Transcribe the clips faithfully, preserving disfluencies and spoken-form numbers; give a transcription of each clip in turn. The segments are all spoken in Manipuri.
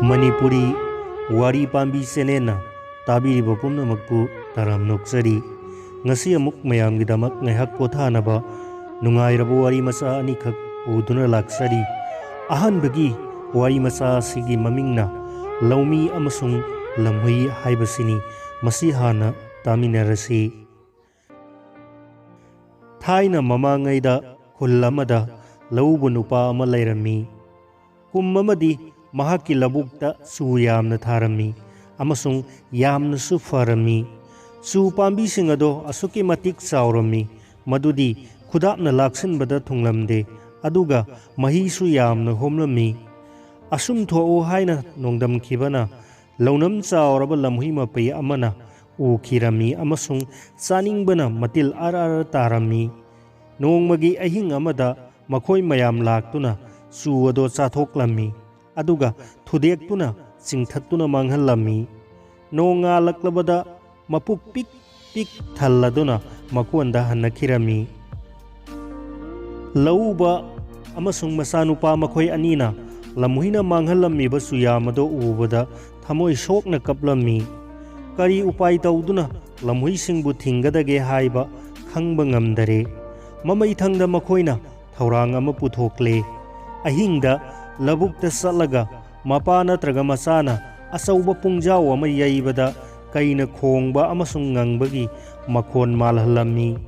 ꯃꯅꯤꯄꯨꯔꯤ ꯋꯥꯔꯤ ꯄꯥꯝꯕꯤ ꯆꯦꯅꯦꯜꯅ ꯇꯥꯕꯤꯔꯤꯕ ꯄꯨꯝꯅꯃꯛꯄꯨ ꯇꯔꯥꯝꯅ ꯑꯣꯛꯆꯔꯤ꯫ ꯉꯁꯤ ꯑꯃꯨꯛ ꯃꯌꯥꯝꯒꯤꯗꯃꯛ ꯉꯥꯏꯍꯥꯛ ꯄꯣꯊꯥꯅꯕ ꯅꯨꯡꯉꯥꯏꯔꯕ ꯋꯥꯔꯤ ꯃꯆꯥ ꯑꯅꯤꯈꯛ ꯄꯨꯗꯨꯅ ꯂꯥꯛꯆꯔꯤ꯫ ꯑꯍꯥꯟꯕꯒꯤ ꯋꯥꯔꯤ ꯃꯆꯥ ꯑꯁꯤꯒꯤ ꯃꯃꯤꯡꯅ ꯂꯧꯃꯤ ꯑꯃꯁꯨꯡ ꯂꯝꯍꯨꯏ ꯍꯥꯏꯕꯁꯤꯅꯤ꯫ ꯃꯁꯤ ꯍꯥꯟꯅ ꯇꯥꯃꯤꯟꯅꯔꯁꯤ꯫ ꯊꯥꯏꯅ ꯃꯃꯥꯡꯉꯩꯗ ꯈꯨꯜ ꯑꯃꯗ ꯂꯧꯎꯕ ꯅꯨꯄꯥ ꯑꯃ ꯂꯩꯔꯝꯃꯤ꯫ ꯀꯨꯝ ꯑꯃꯗꯤ ꯃꯍꯥꯛꯀꯤ ꯂꯧꯕꯨꯛꯇ ꯆꯨ ꯌꯥꯝꯅ ꯊꯥꯔꯝꯃꯤ ꯑꯃꯁꯨꯡ ꯌꯥꯝꯅꯁꯨ ꯐꯔꯝꯃꯤ꯫ ꯆꯨ ꯄꯥꯝꯕꯤꯁꯤꯡ ꯑꯗꯣ ꯑꯁꯨꯛꯀꯤ ꯃꯇꯤꯛ ꯆꯥꯎꯔꯝꯃꯤ ꯃꯗꯨꯗꯤ ꯈꯨꯗꯥꯞꯅ ꯂꯥꯛꯁꯤꯟꯕꯗ ꯊꯨꯡꯂꯝꯗꯦ, ꯑꯗꯨꯒ ꯃꯍꯤꯁꯨ ꯌꯥꯝꯅ ꯍꯣꯝꯂꯝꯃꯤ꯫ ꯑꯁꯨꯝ ꯊꯣꯛꯎ ꯍꯥꯏꯅ ꯅꯣꯡꯗꯝꯈꯤꯕꯅ ꯂꯧꯅꯝ ꯆꯥꯎꯔꯕ ꯂꯝꯍꯨꯏ ꯃꯄꯤ ꯑꯃꯅ ꯎꯈꯤꯔꯝꯃꯤ ꯑꯃꯁꯨꯡ ꯆꯥꯅꯤꯡꯕꯅ ꯃꯇꯤꯜ ꯑꯔ ꯑꯔ ꯇꯥꯔꯝꯃꯤ꯫ ꯅꯣꯡꯃꯒꯤ ꯑꯍꯤꯡ ꯑꯃꯗ ꯃꯈꯣꯏ ꯃꯌꯥꯝ ꯂꯥꯛꯇꯨꯅ ꯆꯨ ꯑꯗꯣ ꯆꯥꯊꯣꯛꯂꯝꯃꯤ, ꯑꯗꯨꯒ ꯊꯨꯗꯦꯛꯇꯨꯅ ꯆꯤꯡꯊꯠꯇꯨꯅ ꯃꯥꯡꯍꯜꯂꯝꯃꯤ꯫ ꯅꯣꯡꯉꯥꯜꯂꯛꯂꯕꯗ ꯃꯄꯨꯛ ꯄꯤꯛ ꯄꯤꯛ ꯊꯜꯂꯗꯨꯅ ꯃꯀꯣꯟꯗ ꯍꯟꯅꯈꯤꯔꯝꯃꯤ꯫ ꯂꯧꯎꯕ ꯑꯃꯁꯨꯡ ꯃꯆꯥꯅꯨꯄꯥ ꯃꯈꯣꯏ ꯑꯅꯤꯅ ꯂꯝꯍꯨꯏꯅ ꯃꯥꯡꯍꯜꯂꯝꯃꯤꯕ ꯆꯨꯌꯥꯝ ꯑꯗꯨ ꯎꯕꯗ ꯊꯃꯣꯏ ꯁꯣꯛꯅ ꯀꯞꯂꯝꯃꯤ꯫ ꯀꯔꯤ ꯎꯄꯥꯏ ꯇꯧꯗꯨꯅ ꯂꯝꯍꯨꯏꯁꯤꯡꯕꯨ ꯊꯤꯡꯒꯗꯒꯦ ꯍꯥꯏꯕ ꯈꯪꯕ ꯉꯝꯗꯔꯦ꯫ ꯃꯃꯩꯊꯪꯗ ꯃꯈꯣꯏꯅ ꯊꯧꯔꯥꯡ ꯑꯃ ꯄꯨꯊꯣꯛꯂꯦ꯫ ꯑꯍꯤꯡꯗ ꯂꯧꯕꯨꯛꯇ ꯆꯠꯂꯒ ꯃꯄꯥ ꯅꯠꯇ꯭ꯔꯒ ꯃꯆꯥꯅ ꯑꯆꯧꯕ ꯄꯨꯡꯖꯥꯎ ꯑꯃ ꯌꯩꯕꯗ ꯀꯩꯅ ꯈꯣꯡꯕ ꯑꯃꯁꯨꯡ ꯉꯪꯕꯒꯤ ꯃꯈꯣꯟ ꯃꯥꯜꯍꯜꯂꯝꯃꯤ꯫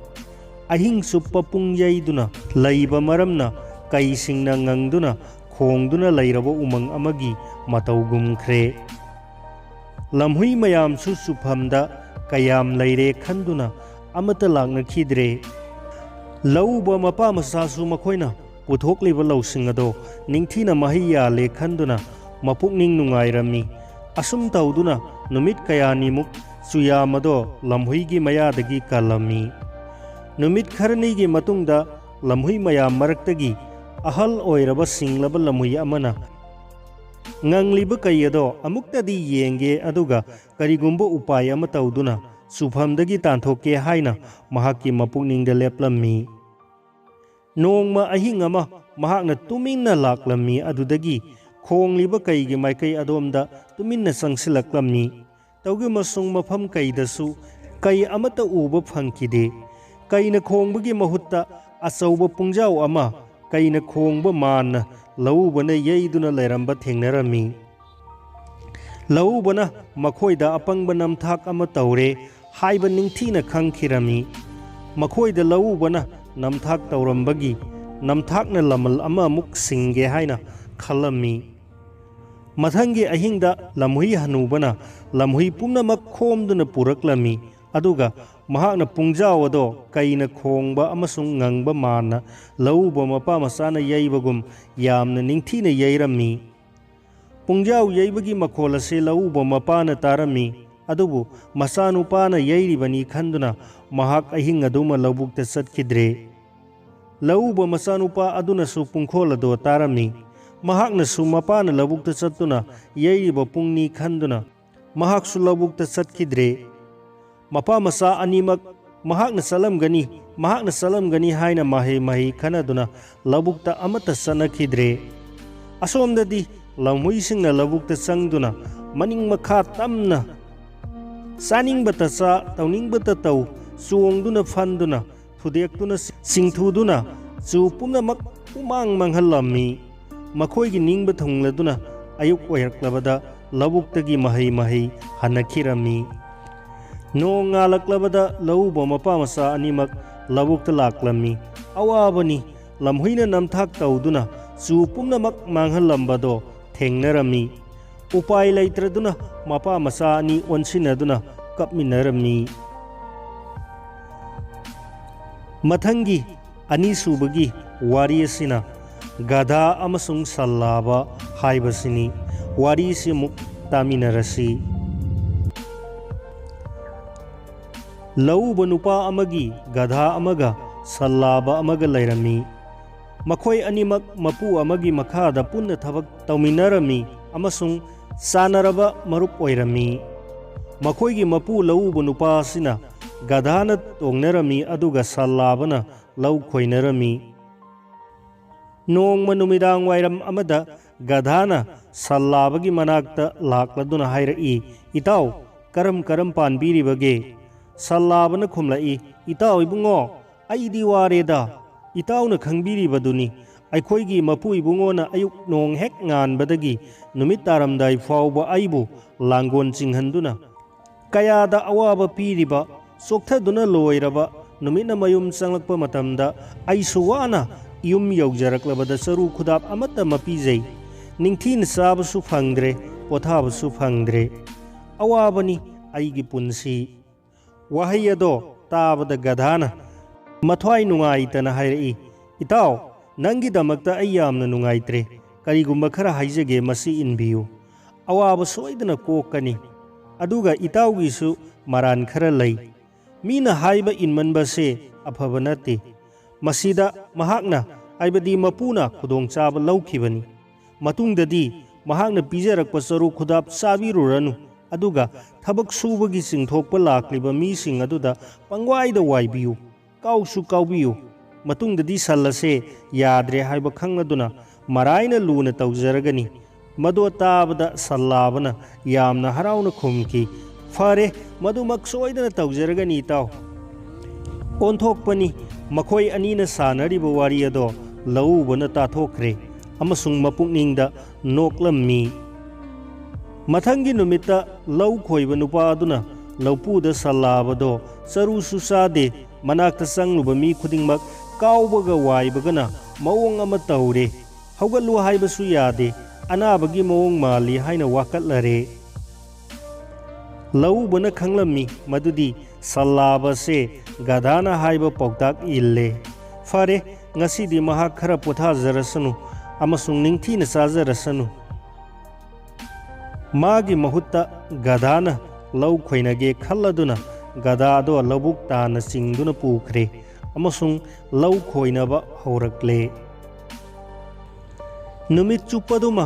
ꯑꯍꯤꯡ ꯆꯨꯞꯄ ꯄꯨꯡ ꯌꯩꯗꯨꯅ ꯂꯩꯕ ꯃꯔꯝꯅ ꯀꯩꯁꯤꯡꯅ ꯉꯪꯗꯨꯅ ꯈꯣꯡꯗꯨꯅ ꯂꯩꯔꯕ ꯎꯃꯪ ꯑꯃꯒꯤ ꯃꯇꯧꯒꯨꯝꯈ꯭ꯔꯦ꯫ ꯂꯝꯍꯨꯏ ꯃꯌꯥꯝꯁꯨ ꯆꯨꯐꯝꯗ ꯀꯌꯥꯝ ꯂꯩꯔꯦ ꯈꯟꯗꯨꯅ ꯑꯃꯠꯇ ꯂꯥꯛꯅꯈꯤꯗ꯭ꯔꯦ꯫ ꯂꯧꯎꯕ ꯃꯄꯥ ꯃꯆꯥꯁꯨ ꯃꯈꯣꯏꯅ ꯄꯨꯊꯣꯛꯂꯤꯕ ꯂꯧꯁꯤꯡ ꯑꯗꯣ ꯅꯤꯡꯊꯤꯅ ꯃꯍꯩ ꯌꯥꯜꯂꯦ ꯈꯟꯗꯨꯅ ꯃꯄꯨꯛꯅꯤꯡ ꯅꯨꯡꯉꯥꯏꯔꯝꯃꯤ꯫ ꯑꯁꯨꯝ ꯇꯧꯗꯨꯅ ꯅꯨꯃꯤꯠ ꯀꯌꯥꯅꯤꯃꯨꯛ ꯆꯨꯌꯥꯝ ꯑꯗꯣ ꯂꯝꯍꯨꯏꯒꯤ ꯃꯌꯥꯗꯒꯤ ꯀꯜꯂꯝꯃꯤ꯫ ꯅꯨꯃꯤꯠ ꯈꯔꯅꯤꯒꯤ ꯃꯇꯨꯡꯗ ꯂꯝꯍꯨꯏ ꯃꯌꯥꯝ ꯃꯔꯛꯇꯒꯤ ꯑꯍꯜ ꯑꯣꯏꯔꯕ ꯁꯤꯡꯂꯕ ꯂꯝꯍꯨꯏ ꯑꯃꯅ ꯉꯪꯂꯤꯕ ꯀꯩ ꯑꯗꯣ ꯑꯃꯨꯛꯇꯗꯤ ꯌꯦꯡꯒꯦ, ꯑꯗꯨꯒ ꯀꯔꯤꯒꯨꯝꯕ ꯎꯄꯥꯏ ꯑꯃ ꯇꯧꯗꯨꯅ ꯆꯨꯐꯝꯗꯒꯤ ꯇꯥꯟꯊꯣꯛꯀꯦ ꯍꯥꯏꯅ ꯃꯍꯥꯛꯀꯤ ꯃꯄꯨꯛꯅꯤꯡꯗ ꯂꯦꯞꯂꯝꯃꯤ꯫ ꯅꯣꯡꯃ ꯑꯍꯤꯡ ꯑꯃ ꯃꯍꯥꯛꯅ ꯇꯨꯃꯤꯟꯅ ꯂꯥꯛꯂꯝꯃꯤ꯫ ꯑꯗꯨꯗꯒꯤ ꯈꯣꯡꯂꯤꯕ ꯀꯩꯒꯤ ꯃꯥꯏꯀꯩ ꯑꯗꯣꯝꯗ ꯇꯨꯃꯤꯟꯅ ꯆꯪꯁꯤꯜꯂꯛꯂꯝꯃꯤ꯫ ꯇꯧꯒꯤꯃꯁꯨꯡ ꯃꯐꯝ ꯀꯩꯗꯁꯨ ꯀꯩ ꯑꯃꯠꯇ ꯎꯕ ꯐꯪꯈꯤꯗꯦ꯫ ꯀꯩꯅ ꯈꯣꯡꯕꯒꯤ ꯃꯍꯨꯠꯇ ꯑꯆꯧꯕ ꯄꯨꯡꯖꯥꯎ ꯑꯃ ꯀꯩꯅ ꯈꯣꯡꯕ ꯃꯥꯟꯅ ꯂꯧꯎꯕꯅ ꯌꯩꯗꯨꯅ ꯂꯩꯔꯝꯕ ꯊꯦꯡꯅꯔꯝꯃꯤ꯫ ꯂꯧꯎꯕꯅ ꯃꯈꯣꯏꯗ ꯑꯄꯪꯕ ꯅꯝꯊꯥꯛ ꯑꯃ ꯇꯧꯔꯦ ꯍꯥꯏꯕ ꯅꯤꯡꯊꯤꯅ ꯈꯪꯈꯤꯔꯝꯃꯤ꯫ ꯃꯈꯣꯏꯗ ꯂꯧꯎꯕꯅ ꯅꯝꯊꯥꯛ ꯇꯧꯔꯝꯕꯒꯤ ꯅꯝꯊꯥꯛꯅ ꯂꯃꯜ ꯑꯃꯃꯨꯛ ꯁꯤꯡꯒꯦ ꯍꯥꯏꯅ ꯈꯜꯂꯝꯃꯤ꯫ ꯃꯊꯪꯒꯤ ꯑꯍꯤꯡꯗ ꯂꯝꯍꯨꯏ ꯍꯅꯨꯕꯅ ꯂꯝꯍꯨꯏ ꯄꯨꯝꯅꯃꯛ ꯈꯣꯝꯗꯨꯅ ꯄꯨꯔꯛꯂꯝꯃꯤ, ꯑꯗꯨꯒ ꯃꯍꯥꯛꯅ ꯄꯨꯡꯖꯥꯎ ꯑꯗꯣ ꯀꯩꯅ ꯈꯣꯡꯕ ꯑꯃꯁꯨꯡ ꯉꯪꯕ ꯃꯥꯟꯅ ꯂꯧꯎꯕ ꯃꯄꯥ ꯃꯆꯥꯅ ꯌꯩꯕꯒꯨꯝ ꯌꯥꯝꯅ ꯅꯤꯡꯊꯤꯅ ꯌꯩꯔꯝꯃꯤ꯫ ꯄꯨꯡꯖꯥꯎ ꯌꯩꯕꯒꯤ ꯃꯈꯣꯜ ꯑꯁꯤ ꯂꯧꯎꯕ ꯃꯄꯥꯅ ꯇꯥꯔꯝꯃꯤ, ꯑꯗꯨꯕꯨ ꯃꯆꯥꯅꯨꯄꯥꯅ ꯌꯩꯔꯤꯕꯅꯤ ꯈꯟꯗꯨꯅ ꯃꯍꯥꯛ ꯑꯍꯤꯡ ꯑꯗꯨꯃ ꯂꯧꯕꯨꯛꯇ ꯆꯠꯈꯤꯗ꯭ꯔꯦ꯫ ꯂꯧꯎꯕ ꯃꯆꯥꯅꯨꯄꯥ ꯑꯗꯨꯅꯁꯨ ꯄꯨꯡꯈꯣꯜ ꯑꯗꯨ ꯇꯥꯔꯝꯃꯤ꯫ ꯃꯍꯥꯛꯅꯁꯨ ꯃꯄꯥꯅ ꯂꯧꯕꯨꯛꯇ ꯆꯠꯇꯨꯅ ꯌꯩꯔꯤꯕ ꯄꯨꯡꯅꯤ ꯈꯟꯗꯨꯅ ꯃꯍꯥꯛꯁꯨ ꯂꯧꯕꯨꯛꯇ ꯆꯠꯈꯤꯗ꯭ꯔꯦ꯫ ꯃꯄꯥ ꯃꯆꯥ ꯑꯅꯤꯃꯛ ꯃꯍꯥꯛꯅ ꯆꯠꯂꯝꯒꯅꯤ, ꯃꯍꯥꯛꯅ ꯆꯠꯂꯝꯒꯅꯤ ꯍꯥꯏꯅ ꯃꯍꯩ ꯃꯍꯩ ꯈꯟꯅꯗꯨꯅ ꯂꯧꯕꯨꯛꯇ ꯑꯃꯠꯇ ꯆꯠꯅꯈꯤꯗ꯭ꯔꯦ꯫ ꯑꯁꯣꯝꯗꯗꯤ ꯂꯝꯍꯨꯏꯁꯤꯡꯅ ꯂꯧꯕꯨꯛꯇ ꯆꯪꯗꯨꯅ ꯃꯅꯤꯡ ꯃꯈꯥ ꯇꯝꯅ ꯆꯥꯅꯤꯡꯕꯇ ꯆꯥ, ꯇꯧꯅꯤꯡꯕꯇ ꯇꯧ, ꯆꯣꯡꯗꯨꯅ ꯐꯟꯗꯨꯅ ꯊꯨꯗꯦꯛꯇꯨꯅ ꯆꯤꯡꯊꯨꯗꯨꯅ ꯆꯨ ꯄꯨꯝꯅꯃꯛ ꯄꯨꯃꯥꯡ ꯃꯥꯡꯍꯜꯂꯝꯃꯤ꯫ ꯃꯈꯣꯏꯒꯤ ꯅꯤꯡꯕ ꯊꯨꯡꯂꯗꯨꯅ ꯑꯌꯨꯛ ꯑꯣꯏꯔꯛꯂꯕꯗ ꯂꯧꯕꯨꯛꯇꯒꯤ ꯃꯍꯩ ꯃꯍꯩ ꯍꯟꯅꯈꯤꯔꯝꯃꯤ꯫ ꯅꯣꯡ ꯉꯥꯜꯂꯛꯂꯕꯗ ꯂꯧꯎꯕ ꯃꯄꯥ ꯃꯆꯥ ꯑꯅꯤꯃꯛ ꯂꯧꯕꯨꯛꯇ ꯂꯥꯛꯂꯝꯃꯤ꯫ ꯑꯋꯥꯕꯅꯤ, ꯂꯝꯍꯨꯏꯅ ꯅꯝꯊꯥꯛ ꯇꯧꯗꯨꯅ ꯆꯨ ꯄꯨꯝꯅꯃꯛ ꯃꯥꯡꯍꯜꯂꯝꯕꯗꯣ ꯊꯦꯡꯅꯔꯝꯃꯤ꯫ ꯎꯄꯥꯏ ꯂꯩꯇ꯭ꯔꯗꯨꯅ ꯃꯄꯥ ꯃꯆꯥ ꯑꯅꯤ ꯑꯣꯟꯁꯤꯟꯅꯗꯨꯅ ꯀꯞꯃꯤꯟꯅꯔꯝꯃꯤ꯫ ꯃꯊꯪꯒꯤ ꯑꯅꯤꯁꯨꯕꯒꯤ ꯋꯥꯔꯤ ꯑꯁꯤꯅ ꯒꯙꯥ ꯑꯃꯁꯨꯡ ꯁꯜꯂꯥꯕ ꯍꯥꯏꯕꯁꯤꯅꯤ꯫ ꯋꯥꯔꯤꯁꯤ ꯑꯃꯨꯛ ꯇꯥꯃꯤꯟꯅꯔꯁꯤ꯫ ꯂꯧꯎꯕ ꯅꯨꯄꯥ ꯑꯃꯒꯤ ꯒꯙꯥ ꯑꯃꯒ ꯁꯜꯂꯥꯕ ꯑꯃꯒ ꯂꯩꯔꯝꯃꯤ꯫ ꯃꯈꯣꯏ ꯑꯅꯤꯃꯛ ꯃꯄꯨ ꯑꯃꯒꯤ ꯃꯈꯥꯗ ꯄꯨꯟꯅ ꯊꯕꯛ ꯇꯧꯃꯤꯟꯅꯔꯝꯃꯤ ꯑꯃꯁꯨꯡ ꯆꯥꯟꯅꯔꯕ ꯃꯔꯨꯞ ꯑꯣꯏꯔꯝꯃꯤ꯫ ꯃꯈꯣꯏꯒꯤ ꯃꯄꯨ ꯂꯧꯎꯕ ꯅꯨꯄꯥ ꯑꯁꯤꯅ ꯒꯙꯥꯅ ꯇꯣꯡꯅꯔꯝꯃꯤ, ꯑꯗꯨꯒ ꯁꯜꯂꯥꯕꯅ ꯂꯧ ꯈꯣꯏꯅꯔꯝꯃꯤ꯫ ꯅꯣꯡꯃ ꯅꯨꯃꯤꯗꯥꯡ ꯋꯥꯏꯔꯝ ꯑꯃꯗ ꯒꯙꯥꯅ ꯁꯜꯂꯥꯕꯒꯤ ꯃꯅꯥꯛꯇ ꯂꯥꯛꯂꯗꯨꯅ ꯍꯥꯏꯔꯛꯏ, "ꯏꯇꯥꯎ, ꯀꯔꯝ ꯀꯔꯝ ꯄꯥꯟꯕꯤꯔꯤꯕꯒꯦ?" ꯁꯜꯂꯥꯕꯅ ꯈꯨꯝꯂꯛꯏ, "ꯏꯇꯥꯎ ꯏꯕꯨꯡꯉꯣ, ꯑꯩꯗꯤ ꯋꯥꯔꯦꯗ꯫ ꯏꯇꯥꯎꯅ ꯈꯪꯕꯤꯔꯤꯕꯗꯨꯅꯤ, ꯑꯩꯈꯣꯏꯒꯤ ꯃꯄꯨ ꯏꯕꯨꯡꯉꯣꯅ ꯑꯌꯨꯛ ꯅꯣꯡ ꯍꯦꯛ ꯉꯥꯟꯕꯗꯒꯤ ꯅꯨꯃꯤꯠ ꯇꯥꯔꯝꯗꯥꯏ ꯐꯥꯎꯕ ꯑꯩꯕꯨ ꯂꯥꯡꯒꯣꯟ ꯆꯤꯡꯍꯟꯗꯨꯅ ꯀꯌꯥꯗ ꯑꯋꯥꯕ ꯄꯤꯔꯤꯕ, ꯆꯣꯛꯊꯗꯨꯅ ꯂꯣꯏꯔꯕ ꯅꯨꯃꯤꯠꯅ ꯃꯌꯨꯝ ꯆꯪꯂꯛꯄ ꯃꯇꯝꯗ ꯑꯩꯁꯨ ꯋꯥꯅ ꯌꯨꯝ ꯌꯧꯖꯔꯛꯂꯕꯗ ꯆꯔꯨ ꯈꯨꯗꯥꯞ ꯑꯃꯠꯇ ꯃꯄꯤꯖꯩ꯫ ꯅꯤꯡꯊꯤꯅ ꯆꯥꯕꯁꯨ ꯐꯪꯗ꯭ꯔꯦ, ꯄꯣꯊꯥꯕꯁꯨ ꯐꯪꯗ꯭ꯔꯦ꯫ ꯑꯋꯥꯕꯅꯤ ꯑꯩꯒꯤ ꯄꯨꯟꯁꯤ꯫" ꯋꯥꯍꯩ ꯑꯗꯣ ꯇꯥꯕꯗ ꯒꯙꯥꯅ ꯃꯊ꯭ꯋꯥꯏ ꯅꯨꯡꯉꯥꯏꯇꯅ ꯍꯥꯏꯔꯛꯏ, "ꯏꯇꯥꯎ, ꯅꯪꯒꯤꯗꯃꯛꯇ ꯑꯩ ꯌꯥꯝꯅ ꯅꯨꯡꯉꯥꯏꯇ꯭ꯔꯦ꯫ ꯀꯔꯤꯒꯨꯝꯕ ꯈꯔ ꯍꯥꯏꯖꯒꯦ, ꯃꯁꯤ ꯏꯟꯕꯤꯌꯨ꯫ ꯑꯋꯥꯕ ꯁꯣꯏꯗꯅ ꯀꯣꯛꯀꯅꯤ꯫ ꯑꯗꯨꯒ ꯏꯇꯥꯎꯒꯤꯁꯨ ꯃꯔꯥꯟ ꯈꯔ ꯂꯩ꯫ ꯃꯤꯅ ꯍꯥꯏꯕ ꯏꯟꯃꯟꯕꯁꯦ ꯑꯐꯕ ꯅꯠꯇꯦ꯫ ꯃꯁꯤꯗ ꯃꯍꯥꯛꯅ, ꯍꯥꯏꯕꯗꯤ ꯃꯄꯨꯅ ꯈꯨꯗꯣꯡꯆꯥꯕ ꯂꯧꯈꯤꯕꯅꯤ꯫ ꯃꯇꯨꯡꯗꯗꯤ ꯃꯍꯥꯛꯅ ꯄꯤꯖꯔꯛꯄ ꯆꯔꯨ ꯈꯨꯗꯥꯞ ꯆꯥꯕꯤꯔꯨꯔꯅꯨ, ꯑꯗꯨꯒ ꯊꯕꯛ ꯁꯨꯕꯒꯤ ꯆꯤꯡꯊꯣꯛꯄ ꯂꯥꯛꯂꯤꯕ ꯃꯤꯁꯤꯡ ꯑꯗꯨꯗ ꯄꯪꯋꯥꯏꯗ ꯋꯥꯏꯕꯤꯌꯨ, ꯀꯥꯎꯁꯨ ꯀꯥꯎꯕꯤꯌꯨ꯫ ꯃꯇꯨꯡꯗꯗꯤ ꯁꯟ ꯑꯁꯦ ꯌꯥꯗ꯭ꯔꯦ ꯍꯥꯏꯕ ꯈꯪꯂꯗꯨꯅ ꯃꯔꯥꯏꯅ ꯂꯨꯅ ꯇꯧꯖꯔꯒꯅꯤ꯫" ꯃꯗꯣ ꯇꯥꯕꯗ ꯁꯜꯂꯥꯕꯅ ꯌꯥꯝꯅ ꯍꯔꯥꯎꯅ ꯈꯨꯝꯈꯤ, "ꯐꯔꯦ, ꯃꯗꯨꯃꯛ ꯁꯣꯏꯗꯅ ꯇꯧꯖꯔꯒꯅꯤ, ꯏꯇꯥꯎ꯫" ꯑꯣꯟꯊꯣꯛꯄꯅꯤ, ꯃꯈꯣꯏ ꯑꯅꯤꯅ ꯁꯥꯟꯅꯔꯤꯕ ꯋꯥꯔꯤ ꯑꯗꯣ ꯂꯧꯎꯕꯅ ꯇꯥꯊꯣꯛꯈ꯭ꯔꯦ ꯑꯃꯁꯨꯡ ꯃꯄꯨꯛꯅꯤꯡꯗ ꯅꯣꯛꯂꯝꯃꯤ꯫ ꯃꯊꯪꯒꯤ ꯅꯨꯃꯤꯠꯇ ꯂꯧ ꯈꯣꯏꯕ ꯅꯨꯄꯥ ꯑꯗꯨꯅ ꯂꯧꯄꯨꯗ ꯁꯜꯂꯥꯕꯗꯣ ꯆꯔꯨꯁꯨ ꯆꯥꯗꯦ, ꯃꯅꯥꯛꯇ ꯆꯪꯂꯨꯕ ꯃꯤ ꯈꯨꯗꯤꯡꯃꯛ ꯀꯥꯎꯕꯒ ꯋꯥꯏꯕꯒꯅ ꯃꯑꯣꯡ ꯑꯃ ꯇꯧꯔꯦ꯫ "ꯍꯧꯒꯠꯂꯨ ꯍꯥꯏꯕꯁꯨ ꯌꯥꯗꯦ, ꯑꯅꯥꯕꯒꯤ ꯃꯑꯣꯡ ꯃꯥꯜꯂꯤ" ꯍꯥꯏꯅ ꯋꯥꯀꯠꯂꯔꯦ꯫ ꯂꯧꯎꯕꯅ ꯈꯪꯂꯝꯃꯤ ꯃꯗꯨꯗꯤ ꯁꯜꯂꯥꯕꯁꯦ ꯒꯙꯥꯅ ꯍꯥꯏꯕ ꯄꯥꯎꯇꯥꯛ ꯏꯜꯂꯦ꯫ ꯐꯔꯦ, ꯉꯁꯤꯗꯤ ꯃꯍꯥꯛ ꯈꯔ ꯄꯣꯊꯥꯖꯔꯁꯅꯨ ꯑꯃꯁꯨꯡ ꯅꯤꯡꯊꯤꯅ ꯆꯥꯖꯔꯁꯅꯨ꯫ ꯃꯥꯒꯤ ꯃꯍꯨꯠꯇ ꯒꯙꯥꯅ ꯂꯧ ꯈꯣꯏꯅꯒꯦ ꯈꯜꯂꯗꯨꯅ ꯒꯙꯥ ꯑꯗꯣ ꯂꯧꯕꯨꯛ ꯇꯥꯟꯅ ꯆꯤꯡꯗꯨꯅ ꯄꯨꯈ꯭ꯔꯦ ꯑꯃꯁꯨꯡ ꯂꯧ ꯈꯣꯏꯅꯕ ꯍꯧꯔꯛꯂꯦ꯫ ꯅꯨꯃꯤꯠ ꯆꯨꯞꯄꯗꯨꯃ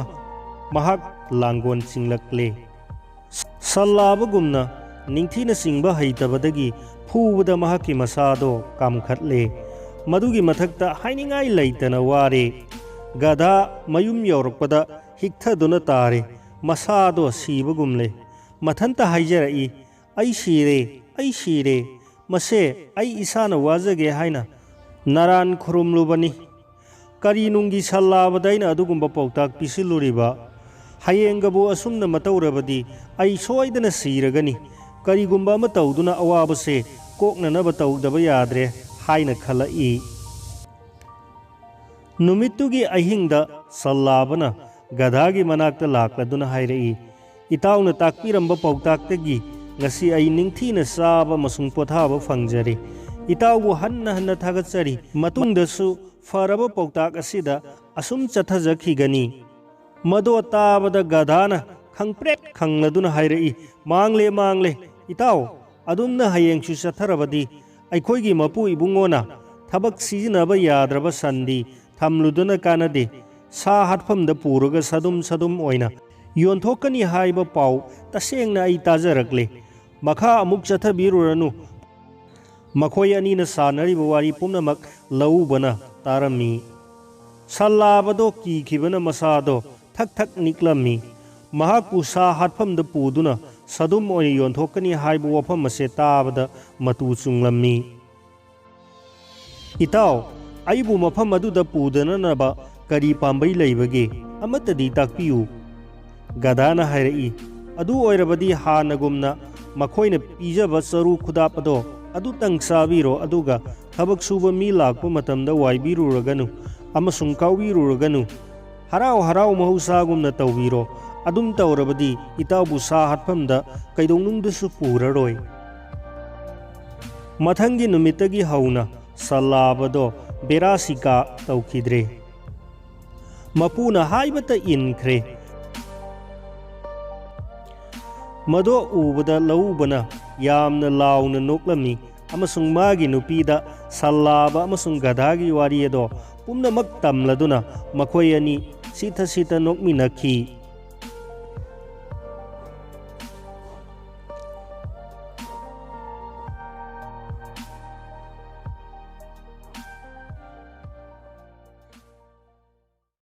ꯃꯍꯥꯛ ꯂꯥꯡꯒꯣꯟ ꯆꯤꯡꯂꯛꯂꯦ꯫ ꯁꯜꯂꯥꯕꯒꯨꯝꯅ ꯅꯤꯡꯊꯤꯅ ꯆꯤꯡꯕ ꯍꯩꯇꯕꯗꯒꯤ ꯐꯨꯕꯗ ꯃꯍꯥꯛꯀꯤ ꯃꯁꯥꯗꯣ ꯀꯥꯝꯈꯠꯂꯦ꯫ ꯃꯗꯨꯒꯤ ꯃꯊꯛꯇ ꯍꯥꯏꯅꯤꯡꯉꯥꯏ ꯂꯩꯇꯅ ꯋꯥꯔꯦ꯫ ꯒꯙꯥ ꯃꯌꯨꯝ ꯌꯧꯔꯛꯄꯗ ꯍꯤꯛꯊꯗꯨꯅ ꯇꯥꯔꯦ꯫ ꯃꯁꯥꯗꯣ ꯁꯤꯕꯒꯨꯝꯂꯦ꯫ ꯃꯊꯟꯇ ꯍꯥꯏꯖꯔꯛꯏ, "ꯑꯩ ꯁꯤꯔꯦ, ꯑꯩ ꯁꯤꯔꯦ꯫ ꯃꯁꯦ ꯑꯩ ꯏꯁꯥꯅ ꯋꯥꯖꯒꯦ ꯍꯥꯏꯅ ꯅꯔꯥꯟ ꯈꯨꯔꯨꯝꯂꯨꯕꯅꯤ꯫ ꯀꯔꯤ ꯅꯨꯡꯒꯤ ꯁꯜꯂꯥꯕꯗ ꯑꯩꯅ ꯑꯗꯨꯒꯨꯝꯕ ꯄꯥꯎꯇꯥꯛ ꯄꯤꯁꯤꯜꯂꯨꯔꯤꯕ? ꯍꯌꯦꯡꯒꯕꯨ ꯑꯁꯨꯝꯅ ꯃꯇꯧꯔꯕꯗꯤ ꯑꯩ ꯁꯣꯏꯗꯅ ꯁꯤꯔꯒꯅꯤ꯫ ꯀꯔꯤꯒꯨꯝꯕ ꯑꯃ ꯇꯧꯗꯨꯅ ꯑꯋꯥꯕꯁꯦ ꯀꯣꯛꯅꯅꯕ ꯇꯧꯗꯕ ꯌꯥꯗ꯭ꯔꯦ" ꯍꯥꯏꯅ ꯈꯜꯂꯛꯏ꯫ ꯅꯨꯃꯤꯠꯇꯨꯒꯤ ꯑꯍꯤꯡꯗ ꯁꯜꯂꯥꯕꯅ ꯒꯙꯥꯒꯤ ꯃꯅꯥꯛꯇ ꯂꯥꯛꯂꯗꯨꯅ ꯍꯥꯏꯔꯛꯏ, "ꯏꯇꯥꯎꯅ ꯇꯥꯛꯄꯤꯔꯝꯕ ꯄꯥꯎꯇꯥꯛꯇꯒꯤ ꯉꯁꯤ ꯑꯩ ꯅꯤꯡꯊꯤꯅ ꯆꯥꯕ ꯑꯃꯁꯨꯡ ꯄꯣꯊꯥꯕ ꯐꯪꯖꯔꯦ꯫ ꯏꯇꯥꯎꯕꯨ ꯍꯟꯅ ꯍꯟꯅ ꯊꯥꯒꯠꯆꯔꯤ꯫ ꯃꯇꯨꯡꯗꯁꯨ ꯐꯔꯕ ꯄꯥꯎꯇꯥꯛ ꯑꯁꯤꯗ ꯑꯁꯨꯝ ꯆꯠꯊꯖꯈꯤꯒꯅꯤ"꯫ ꯃꯗꯣ ꯇꯥꯕꯗ ꯒꯙꯥꯅ ꯈꯪꯄ꯭ꯔꯦꯛ ꯈꯪꯂꯗꯨꯅ ꯍꯥꯏꯔꯛꯏ, "ꯃꯥꯡꯂꯦ, ꯃꯥꯡꯂꯦ꯫ ꯏꯇꯥꯎ, ꯑꯗꯨꯝꯅ ꯍꯌꯦꯡꯁꯨ ꯆꯠꯊꯔꯕꯗꯤ ꯑꯩꯈꯣꯏꯒꯤ ꯃꯄꯨ ꯏꯕꯨꯡꯉꯣꯅ ꯊꯕꯛ ꯁꯤꯖꯤꯟꯅꯕ ꯌꯥꯗ꯭ꯔꯕ ꯁꯟꯗꯤ ꯊꯝꯂꯨꯗꯨꯅ ꯀꯥꯟꯅꯗꯦ꯫ ꯁꯥ ꯍꯥꯠꯐꯝꯗ ꯄꯨꯔꯒ ꯁꯗꯨꯝ ꯁꯗꯨꯝ ꯑꯣꯏꯅ ꯌꯣꯟꯊꯣꯛꯀꯅꯤ ꯍꯥꯏꯕ ꯄꯥꯎ ꯇꯁꯦꯡꯅ ꯑꯩ ꯇꯥꯖꯔꯛꯂꯦ꯫ ꯃꯈꯥ ꯑꯃꯨꯛ ꯆꯠꯊꯕꯤꯔꯨꯔꯅꯨ"꯫ ꯃꯈꯣꯏ ꯑꯅꯤꯅ ꯁꯥꯟꯅꯔꯤꯕ ꯋꯥꯔꯤ ꯄꯨꯝꯅꯃꯛ ꯂꯧꯎꯕꯅ ꯇꯥꯔꯝꯃꯤ꯫ ꯁꯜꯂꯥꯕꯗꯣ ꯀꯤꯈꯤꯕꯅ ꯃꯁꯥꯗꯣ ꯊꯛ ꯊꯛ ꯅꯤꯛꯂꯝꯃꯤ꯫ ꯃꯍꯥꯛꯄꯨ ꯁꯥ ꯍꯥꯠꯐꯝꯗ ꯄꯨꯗꯨꯅ ꯁꯗꯨꯝ ꯑꯣꯏꯅ ꯌꯣꯟꯊꯣꯛꯀꯅꯤ ꯍꯥꯏꯕ ꯋꯥꯐꯝ ꯑꯁꯦ ꯇꯥꯕꯗ ꯃꯇꯨ ꯆꯨꯡꯂꯝꯃꯤ꯫ "ꯏꯇꯥꯎ, ꯑꯩꯕꯨ ꯃꯐꯝ ꯑꯗꯨꯗ ꯄꯨꯗꯅꯅꯕ ꯀꯔꯤ ꯄꯥꯝꯕꯩ ꯂꯩꯕꯒꯦ? ꯑꯃꯠꯇꯗꯤ ꯇꯥꯛꯄꯤꯌꯨ"꯫ ꯒꯙꯥꯅ ꯍꯥꯏꯔꯛꯏ, "ꯑꯗꯨ ꯑꯣꯏꯔꯕꯗꯤ ꯍꯥꯟꯅꯒꯨꯝꯅ ꯃꯈꯣꯏꯅ ꯄꯤꯖꯕ ꯆꯔꯨ ꯈꯨꯗꯥꯞ ꯑꯗꯣ ꯑꯗꯨꯇꯪ ꯆꯥꯕꯤꯔꯣ, ꯑꯗꯨꯒ ꯊꯕꯛ ꯁꯨꯕ ꯃꯤ ꯂꯥꯛꯄ ꯃꯇꯝꯗ ꯋꯥꯏꯕꯤꯔꯨꯔꯒꯅꯨ ꯑꯃꯁꯨꯡ ꯀꯥꯎꯕꯤꯔꯨꯔꯒꯅꯨ꯫ ꯍꯔꯥꯎ ꯍꯔꯥꯎ ꯃꯍꯧꯁꯥꯒꯨꯝꯅ ꯇꯧꯕꯤꯔꯣ꯫ ꯑꯗꯨꯝ ꯇꯧꯔꯕꯗꯤ ꯏꯇꯥꯎꯕꯨ ꯁꯥ ꯍꯥꯠꯐꯝꯗ ꯀꯩꯗꯧꯅꯨꯡꯗꯁꯨ ꯄꯨꯔꯔꯣꯏ"꯫ ꯃꯊꯪꯒꯤ ꯅꯨꯃꯤꯠꯇꯒꯤ ꯍꯧꯅ ꯁꯜꯂꯥꯕꯗꯣ ꯕꯦꯔꯥꯁꯤꯀꯥ ꯇꯧꯈꯤꯗ꯭ꯔꯦ꯫ ꯃꯄꯨꯅ ꯍꯥꯏꯕꯇ ꯏꯟꯈ꯭ꯔꯦ꯫ ꯃꯗꯣ ꯎꯕꯗ ꯂꯧꯎꯕꯅ ꯌꯥꯝꯅ ꯂꯥꯎꯅ ꯅꯣꯛꯂꯝꯃꯤ ꯑꯃꯁꯨꯡ ꯃꯥꯒꯤ ꯅꯨꯄꯤꯗ ꯁꯜꯂꯥꯕ ꯑꯃꯁꯨꯡ ꯒꯙꯥꯒꯤ ꯋꯥꯔꯤ ꯑꯗꯣ ꯄꯨꯝꯅꯃꯛ ꯇꯝꯂꯗꯨꯅ ꯃꯈꯣꯏ ꯑꯅꯤ ꯁꯤꯊ ꯁꯤꯊ ꯅꯣꯛꯃꯤꯟꯅꯈꯤ꯫